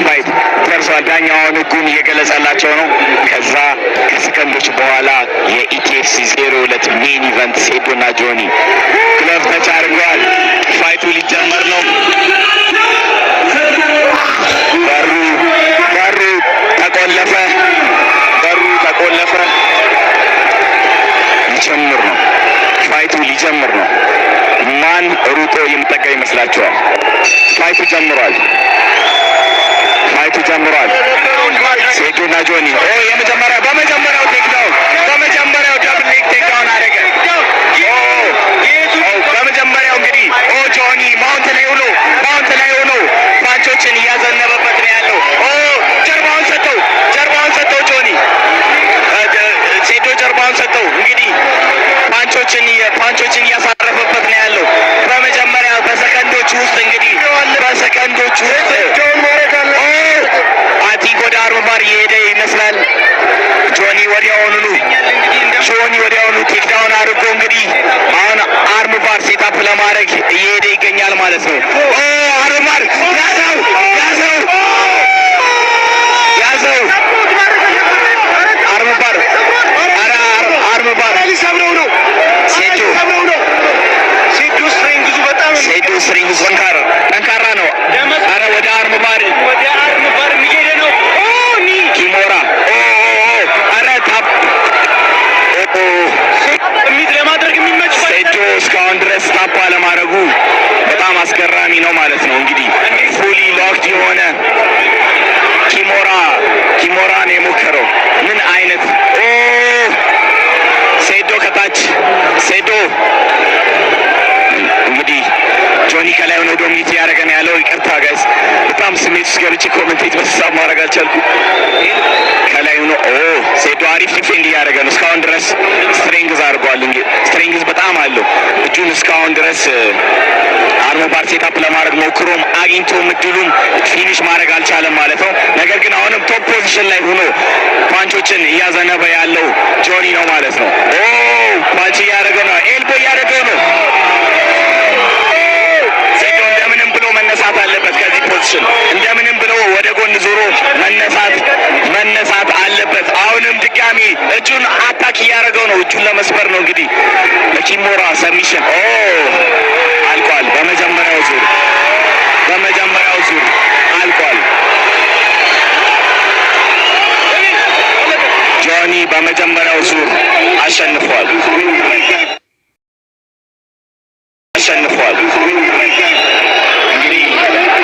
ፋይት ደርሷል። ዳኛው አሁን ህጉን እየገለጸላቸው ነው። ከዛ ከሰከንዶች በኋላ የ E T F C ዜሮ ሁለት main event ሴዶና ጆኒ ግሎቭ ተቻርገዋል። ፋይቱ ሊጀመር ነው። በሩ በሩ ተቆለፈ። በሩ ተቆለፈ። ሊጀምር ነው። ፋይቱ ሊጀምር ነው። ማን ሩጦ የሚጠጋ ይመስላችኋል? ፋይቱ ጀምሯል። ፋይቱ ጀምሯል። ሴዶና ጆኒ ኦ የመጀመሪያ በመጀመሪያው ቴክዳውን በመጀመሪያው ደብል ሌግ ቴክዳውን አደረገ። ኦ ኦ በመጀመሪያው እንግዲህ ኦ ጆኒ ማውንት ላይ ሆኖ ማውንት ላይ ሆኖ ፓንቾችን እያዘነበበት ነው ያለው። ኦ ጀርባውን ሰጠው፣ ጀርባውን ሰጠው ጆኒ። እ፣ ሴዶ ጀርባውን ሰጠው። እንግዲህ ፓንቾችን እየ- ፓንቾችን እያሳረፈበት ነው ያለው። በመጀመሪያ በሰከንዶች ውስጥ እንግዲህ በሰከንዶች ውስጥ ኦ አይ ቲንክ ወደ አርምባር እየሄደ ይመስላል። ጆኒ ወዲያውኑኑ ጆኒ ወዲያውኑ ቴክዳውን አድርጎ እንግዲህ አሁን አርምባር ሴታፕ ለማድረግ እየሄደ ይገኛል ማለት ነው። ኦ አርምባር ያዘው፣ ያዘው፣ ያዘው። አርምባር ኧረ አር- አርምባር ሊሰብረው ነው። ሴዶ ሊሰብረው ነው። ሴዶ ስትሬንግዙ በጣም ሴዶ ስትሬንግዙ ጠንካራ ጠንካራ ነው። ኧረ ወደ አርምባር ወደ አርምባር እየሄደ ነው። ኦ ኒ ኪሞራ ኦ ኦ ኦ ኧረ ታፕ ኦ ኦ ሚት ለማድረግ የሚመች ፋይት ሴዶ እስካሁን ድረስ ታፕ አለማድረጉ በጣም አስገራሚ ነው ማለት ነው። እንግዲህ ፉሊ ሎክድ የሆነ ኪሞራ ኪሞራ ነው የሞከረው። ምን አይነት ኦ ሴዶ ከታች ሴዶ እንግዲህ ጆኒ ከላይ ሆኖ ዶሚኔት እያደረገ ነው ያለው። ይቅርታ ጋይስ፣ በጣም ስሜት ውስጥ ገብቼ ኮመንቴት በስሳብ ማድረግ አልቻልኩም። ከላይ ሆኖ ኦ ሴዶ አሪፍ ዲፌንድ እያደረገ ነው እስካሁን ድረስ ስትሬንግዝ አድርጓል። እንግዲህ ስትሬንግዝ በጣም አለው። እጁን እስካሁን ድረስ አርምባር ሴታፕ ለማድረግ ሞክሮም አግኝቶም እድሉም ፊኒሽ ማድረግ አልቻለም ማለት ነው። ነገር ግን አሁንም ቶፕ ፖዚሽን ላይ ሆኖ ፓንቾችን እያዘነበ ያለው ጆኒ ነው ማለት ነው። ኦ ፓንች እያደረገ ነው፣ ኤልቦ እያደረገ ነው። ኦ ሴዶ እንደምንም ብሎ መነሳት አለበት ከዚህ ፖዚሽን፣ እንደምንም ብሎ ወደ ጎን ዞሮ መነሳት መነሳት አለበት። አሁንም ድጋሚ እጁን አታክ እያደረገው ነው። እጁን ለመስበር ነው እንግዲህ ለኪሞራ ሰብሚሽን። ኦ አልቋል። በመጀመሪያው ዙር በመጀመሪያው ዙር አልቋል። ጆኒ በመጀመሪያው ዙር አሸንፏል። አሸንፏል። እንግዲህ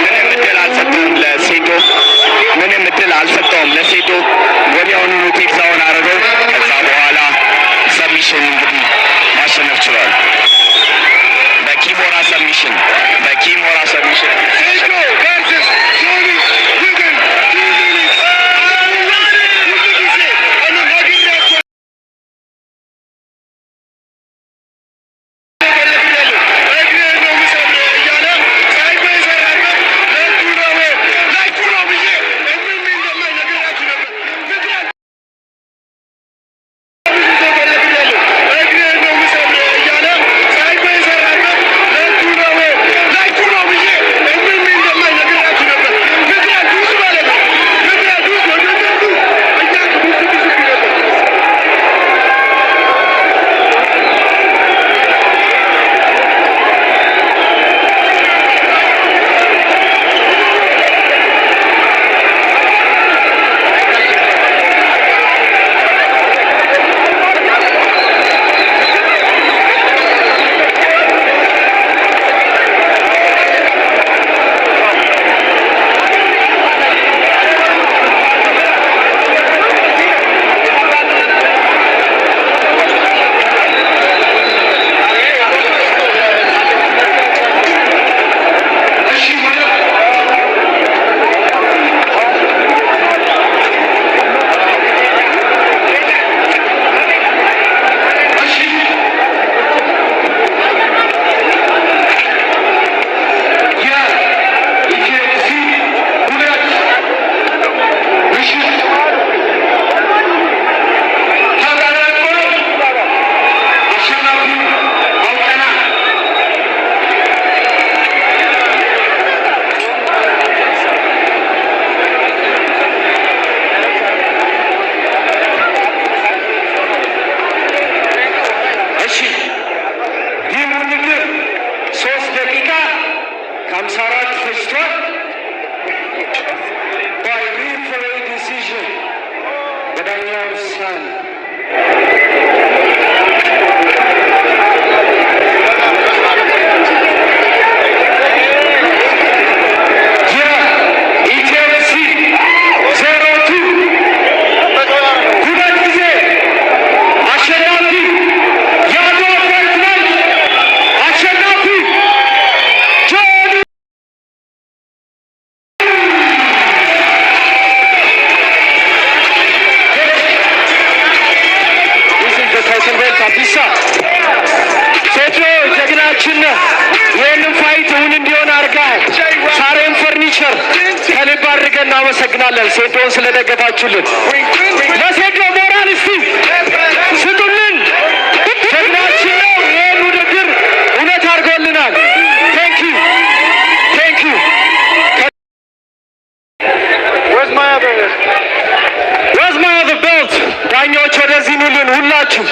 ምንም እድል አልሰጠውም ለሴዶ፣ ምንም እድል አልሰጠውም ለሴዶ። ወዲያውኑ ቴክዳውን አረገው። ከዛ በኋላ ሰብሚሽን እንግዲህ ማሸነፍ ችሏል። በኪሞራ ሰብሚሽን በኪሞራ ሰብሚሽን ዳኛ ውሳኔ። የኢቲኤፍሲ ዜሮ ቱ ሁለት ጊዜ አሸናፊ የአድዋ ፋይት ናይት አሸናፊ ጆኒ This is the title belt አዲሳ ቴድሮ ጀግናችን ነህ። ይህንን ፋይት እውን እንዲሆን አድርገሃል። ሳሬም ፈርኒቸር ከልብ አድርገን እናመሰግናለን፣ ሴዶን ስለደገፋችሁልን። ለሴዶ ሞራል እስቲ ስጡልን። ጀግናችን ነው። ይህን ውድድር እውነት አድርጎልናል። Thank you. Thank you. Where's my other, where's my other belt? ዳኛዎች ወደዚህ ኑልን ሁላችሁ።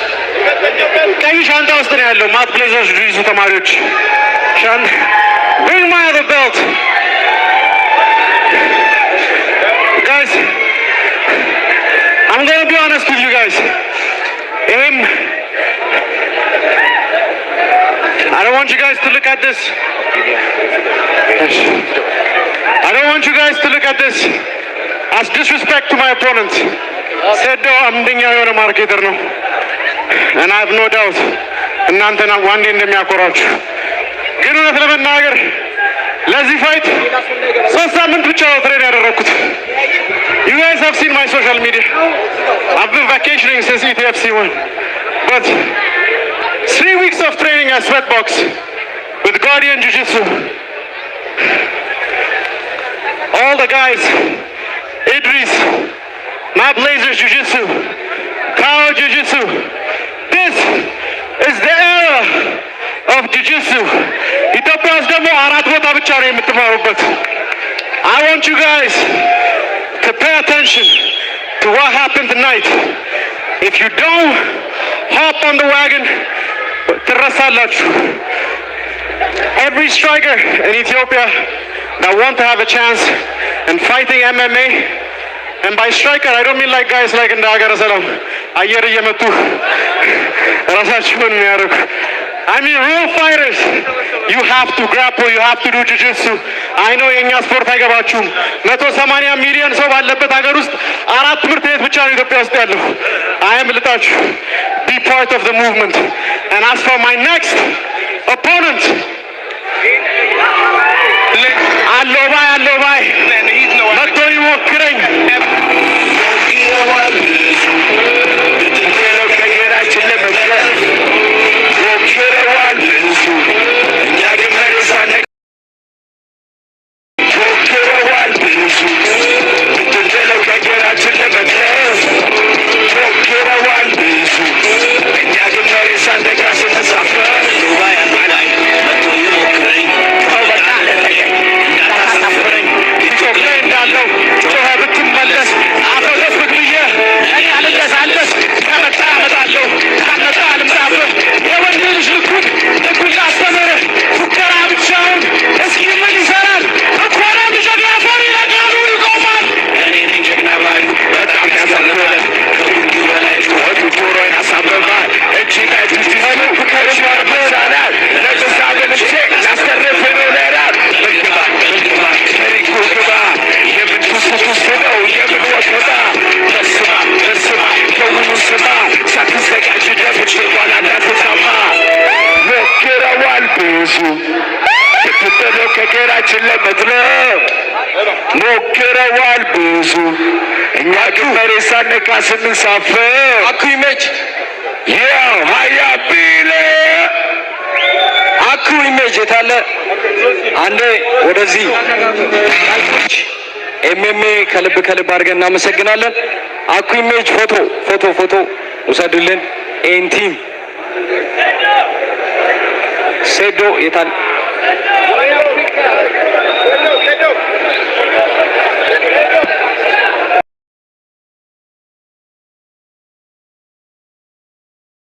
ቀይ ሻንጣ ውስጥ ነው ያለው። ማት ብሌዘርስ ጁጂትሱ ተማሪዎች ሻን-, bring my other belt. Guys, I'm gonna be honest with you guys. ይሄም I don't want you guys to look at this. I don't want you guys to look at this as disrespect to my opponent. ሴዶ አንደኛ የሆነ ማርኬተር ነው። And I have no doubt እናንተን one day እንደሚያኮራችሁ። ግን እውነት ለመናገር ለዚህ ፋይት ሶስት ሳምንት ብቻ ነው ትሬን ያደረግኩት። You guys have seen my social media. I've been vacationing since E T F C one. But three weeks of training at Sweatbox with Guardian Jiu-Jitsu. All the guys, Idris, Map Lasers Jiu-Jitsu, Kao Jiu-Jitsu. This is the era of Jiu-Jitsu. ኢትዮጵያ ውስጥ ደግሞ አራት ቦታ ብቻ ነው የምትማሩበት። I want you guys to pay attention to what happened tonight. If you don't hop on the wagon, ትረሳላችሁ። Every striker in Ethiopia that want to have a chance in fighting M M A, and by striker I don't mean like guys like እንደ ሀገረ ሰላም አየር እየመቱ ራሳቸውን የሚያደርጉ I mean real fighters, you have to grapple, you have to do jiu-jitsu. I know የእኛ ስፖርት አይገባችሁም። መቶ ሰማንያ ሚሊዮን ሰው ባለበት ሀገር ውስጥ አራት ትምህርት ቤት ብቻ ነው ኢትዮጵያ ውስጥ ያለው። አያምልጣችሁ። Be part of the movement. And as for my next opponent, አለው ባይ አለው ባይ መጥቶ ይሞክረኝ። ሞክረዋል ብዙ፣ እኛ ግን መሬት ሳንነካ ሞክረዋል ብዙ፣ ብትጥለው ከእግራችን ለመትረፍ ሞክረዋል ብዙ፣ እኛ ግን መሬት ሳንነካ ስንሳፈር። ዱባይ አልባላይ መጥቶ ይሞክረኝ። ተው በቃ ልቀቀኝ፣ እንዳታሳፍረኝ። ኢትዮጵያ እንዳለው ጮኸ ብትመለስ አፈገፍግ ብዬ እኔ አልለሳለስ። ከመጣ አመጣለሁ፣ ካልመጣ አልምጣብህ። የወንድ ልጅ ልኩን ልኩን ላስተምርህ። ፉከራ ብቻውን እስኪ ምን ይሰራል? እኮ ነው ጀግና ፈሪ ለቃሉ ይቆማል። እኔ ነኝ ጀግና ባዩ በጣም ያሳፍራል። ከሁሉ በላይ ጩኸቱ ጆሮዬን አሳምማል። እጅ ላይ ፊት ሲሉ ከርሻ ይበዛናል። ለብዛ በልቼ ላስተርፍ ነው ለራብ። ግባ፣ ግባ፣ ከሪንጉ ግባ። የምን ቱስ ቱስ ነው? የምን ወከባ? በስማ፣ በስማ፣ ከውኑ ስማ። ሳትዘጋጅ ደፍቼ ኋላ እንዳትታማ። ሞክረዋል ብዙ፣ ብትጥለው ከእግራችን ለመጥለው። ሞክረዋል ብዙ፣ እኛ ግን መሬት ሳንነካ ስንሳፈር። አኩ ኢሜጅ። ያው ሀያ ቢለ አኩ ኢሜጅ የታለ? አንዴ ወደዚህ። ኤምኤምኤ ከልብ ከልብ አድርገን እናመሰግናለን። አኩ ኢሜጅ ፎቶ ፎቶ ፎቶ ውሰዱልን። ኤን ቲም ሴዶ የታል?